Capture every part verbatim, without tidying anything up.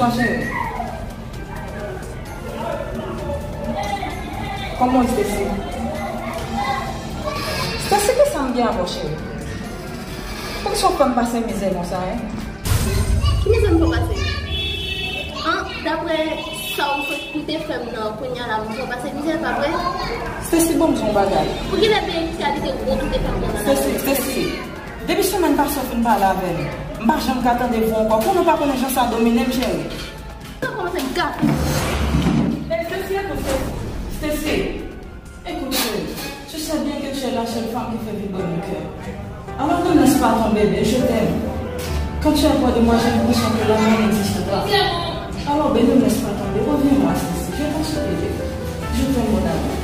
Kòman w ye, Stacy? Stacy, kisa m gen avè w, cheri? Poukisa w fè m pase mizè konsa, en? Ki mizè m fè w pase? An, daprè sa w sot koute fè m nan, kounye a la, m fè w pase mizè, pa vre? Stacy, ban m di w yon bagay. Pou ki lè byen ki kalite gwo koute fè m nan la? Stacy, Stacy, depi semèn pase w fin pale avè m, m pa janm ka tande vwa w ankò. Konnen w pa konnen jan sa domine m, cheri. Sa kòmanse gate. Stacy, écoute, Stacy. Écoute, chérie, tu sais bien que tu es la seule femme qui fait vibrer mon cœur. Alors ne me laisse pas tomber, bébé, je t'aime. Quand tu es près de moi, j'ai l'impression que l'amour n'existe pas. Alors, bébé, ne me laisse pas tomber, reviens-moi, Stacy, je t'en supplie, bébé. Je t'aime, mon amour.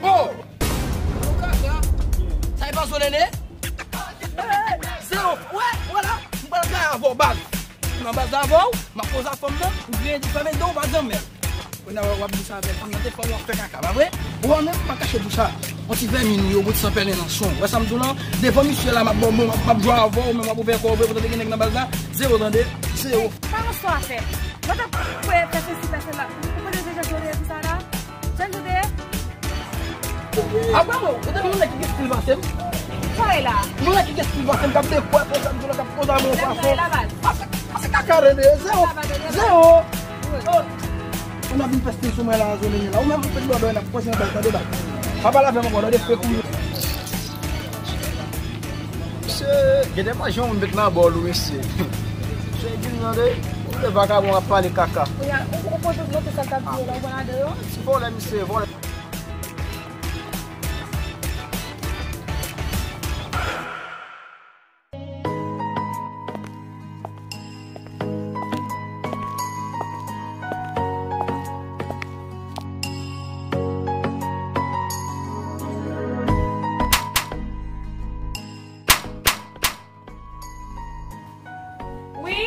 Oh! Ou kaka! Sa e pa zo nene? Zewo! Wè, wè la! M pral kay avè w, baz! Nan baz avè w, m ap poze ak fanm nan, ou griyen di fèmen dan w pa janm mèt. Kounye a w ap di sa avè fanm nan, te fò w ap fè kaka, pa vre? Ou wè menm, m pa kache di w sa. On ti vèmin ou ye, on ti san pèlen nan son. Wè sa m di w lan? Devan misye la, m ap ba w men, m ap, m ap jwe avè w, men w ap ouvè kò w vre, pou tande gen nèg nan baz la. Zewo, tande? Zewo. Pa yon son afè. Mwen t ap fè, fè sesi, fè sela. Ou konnen deja jan w te ye pou sa la? Jan w te ye? Apa mwen, ou te yon nèg ki gen stil pase m? Sa e la? Yon nèg ki gen stil pase m, k ap dekwè konsa, m di w la, k ap koze avè yon fason. Sa e la, baz? Ase, ase kaka rele, zewo, zewo. Ou nan vin fè stil sou mwen la, zone la. Ou menm, ou fèk bòdò, n ap kòze yon bèl tande, baz. Pa pale avè m ankò, tande, fèk ou. Mesye, gen de manje yon moun met nan bòl ou, mesye. Mesye, di m tande, ou vle vakabon ap pale kaka. Ou, ou, ou konn tout non, tout sa k ap di yo la, ou konn ladan yo? Ti vòlè, mesye, vòlè. Wi?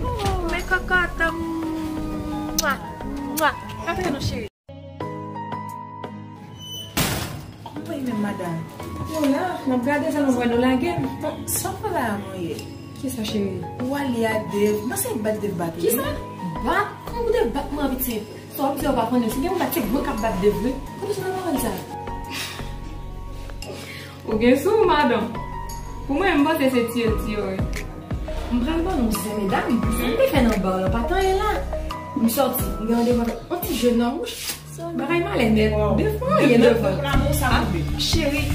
Oh, men kaka ta, mwa, mwa. Antre non, cheri. Anmwey, men madanm. Nou la, n ap gade sa nou wè nou lage. Bon, sa w fè la a, mwen ye? Kisa, cheri? Ou ale a Dave. Mwen se bat Dave bat ou. Kisa? Bat? Kòman pou te bat mwen, pitit? Sa w ap di a, w pa konnen. Si gen yon bat, se mwen k ap bat Dave, wi. Kote w sot nan pawòl sa? Ou gen sou ou, madanm. Pou mwen, m panse se tiye l tiye w, wi. M pral ban nou zen, medam. Sa m te fè nan ba w lan, pa t anyen la. M sòti, m gen randevou avèk yon ti jennonm. Bagay malè nèt. Dave pa anyen nan. Ah, cheri.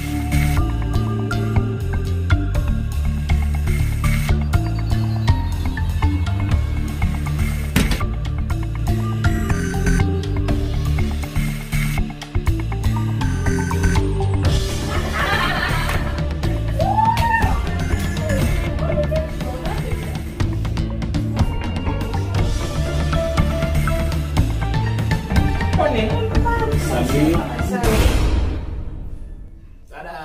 Konnen. Salut. Tada!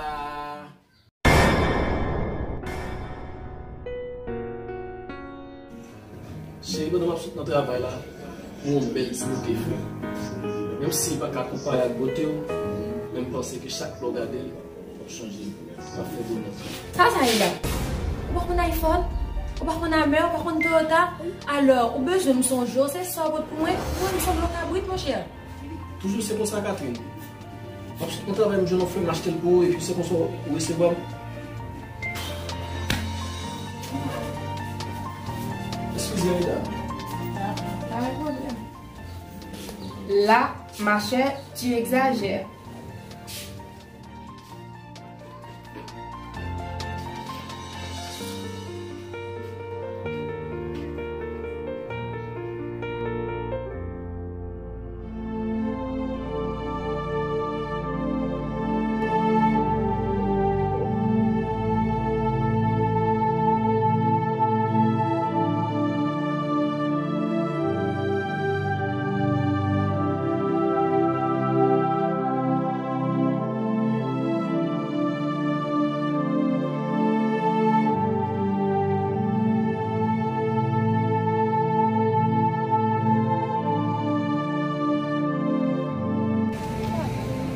Cheri, pandan m ap sot nan travay la, m wè yon bèl ti bote fle. Menm si li pa ka konpare ak bote w, men m panse ke chak lè w gade l, w ap chanje l. W ap fè bonè. Sa sa ye la? Ou pa konn iPhone? Ou pa konn Amer, ou pa konn Toyota? Alò, ou bezwen m sonje w, se sa w pot pou mwen? Mwen, m sanble yon kabrit, monchè. Toujou se konsa, Catherine. M ap sot nan travay, m jwenn yon frè, m achte l pou ou, epi se konsa ou resevwa m. Eskize, medam. Pa gen pwoblèm. Là, ma chère, tu exagères.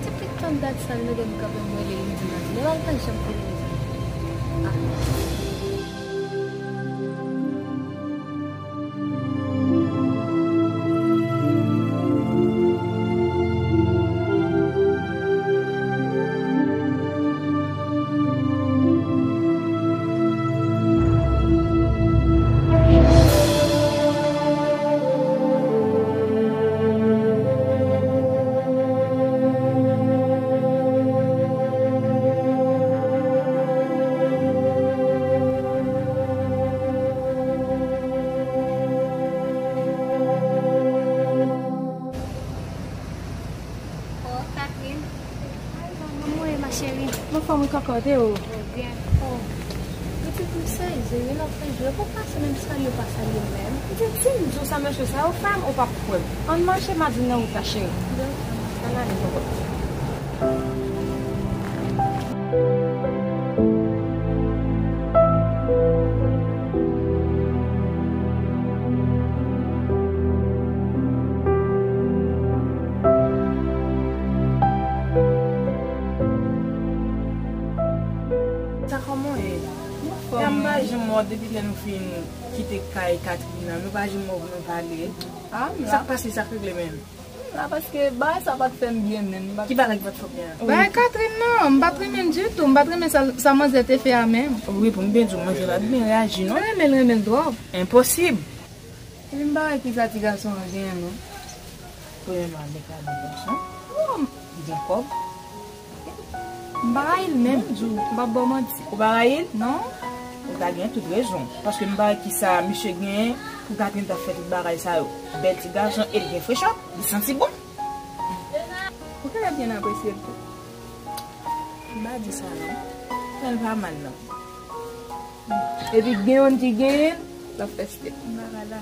Depi tann dat sa l mande m kanpe m rele li, li di m ap vini. Lè l pa janm konnen li di m. Ah. Oh, Catherine. Ay, manman mwen, ma chérie. Mwen fò mwen kòkòte ou. Oh, byen. Oh. Epi pou serye, lè w fè jwe, pou pase menm salye w pa salye m menm. Pitit, si m di w sa mesye sa yo fè m, ou p ap kwè m. Ann mache, m a di w nan wout la, cheri. Ann ale, kòkòt. Sa kòman w ye? Mwen fò. M pa janm wè w depi lè nou fin kite kay Catherine nan. Nou pa janm wè w pou nou pale. Ah, m la. Sa k pase, sa k regle menm? M la paske bagay sa pa t fè m byen menm. Ki bagay ki pa t fè w byen? Bagay Catherine nan, m pa t renmen l ditou. M pa t renmen sa, sa manzè te fè a menm. Wi, pou m byen di w, manzè pa t byen reyaji, non. M renmen l, renmen l twòp. Enposib. Epi m pa wè kisa ti gason an genyen non. Premyèman, nèg la gen gason. Oh, li gen kòb. M pa rayi l menm. M di w, m p ap ba w manti. Ou pa rayi l? Non. Ou ta gen tout rezon. Paske m pa wè kisa misye genyen pou Catherine ta fè tout bagay sa yo. Bèl ti gason e l gen frechòt. Li santi bon. Ou genlè byen apresye l tou. M pa di sa non. Fè l pa mal non. Epi gen youn ki genyen l, l ap fè step. M pa la.